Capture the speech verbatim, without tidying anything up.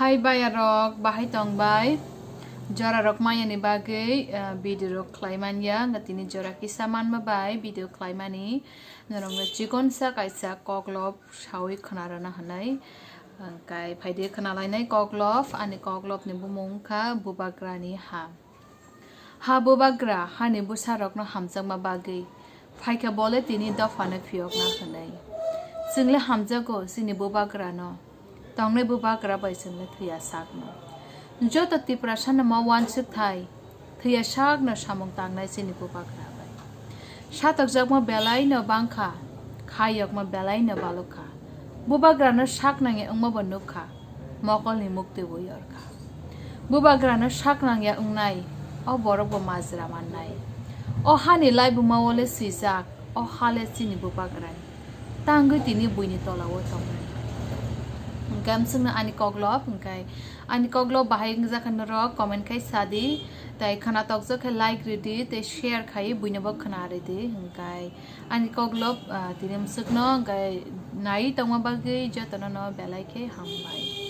Hai baya rok, bahai tong bai? Jora rok maya ni bagwi, eh, video rok khlai man ya, wngkha tini jora kisa manma bai video khlai mani. Norok no chikon sa kaisa koklop sawi khna rwna hwnwi, wngkha phaidi khna lainai koklop, ani koklop ni bumung wngkha Bubagra ni Ha. Ha Bubagra, hani bwsarokno hamjakma bagwi phaikha bole tini dophano phiyokna hwnwi. Chwngle hamjago chini Bubagrano, tongnai Bubagra bai chwngle thwiya sakno. Joto Tiprasano ma uansuk thai, thwiya sakno samung tangnai chini Bubagra bai. Satokjakma belaino bangkha, khayokma belaino balukha. Bubagrano sak nangya wngmabo nukha, mokolni muktwi bo yorkha. Bubagrano sak nangya wngnai, o borokbo majra mannai. O hani laibuma o le swijak, o ha le chini Bubagrani. Tangwi tini buini tolao tongnai. Hwnkhe amswkno ani koklop, hwnkhe ani koklop bahai wngjakha norok comment khai sadi, tai khna tokjak khe like ridi, tei share khai buinobo khna ridi, hwnkhe ani koklop, ah, tini amswkno hwnkhe nai tongma bagwi jotono no belai khe hambai.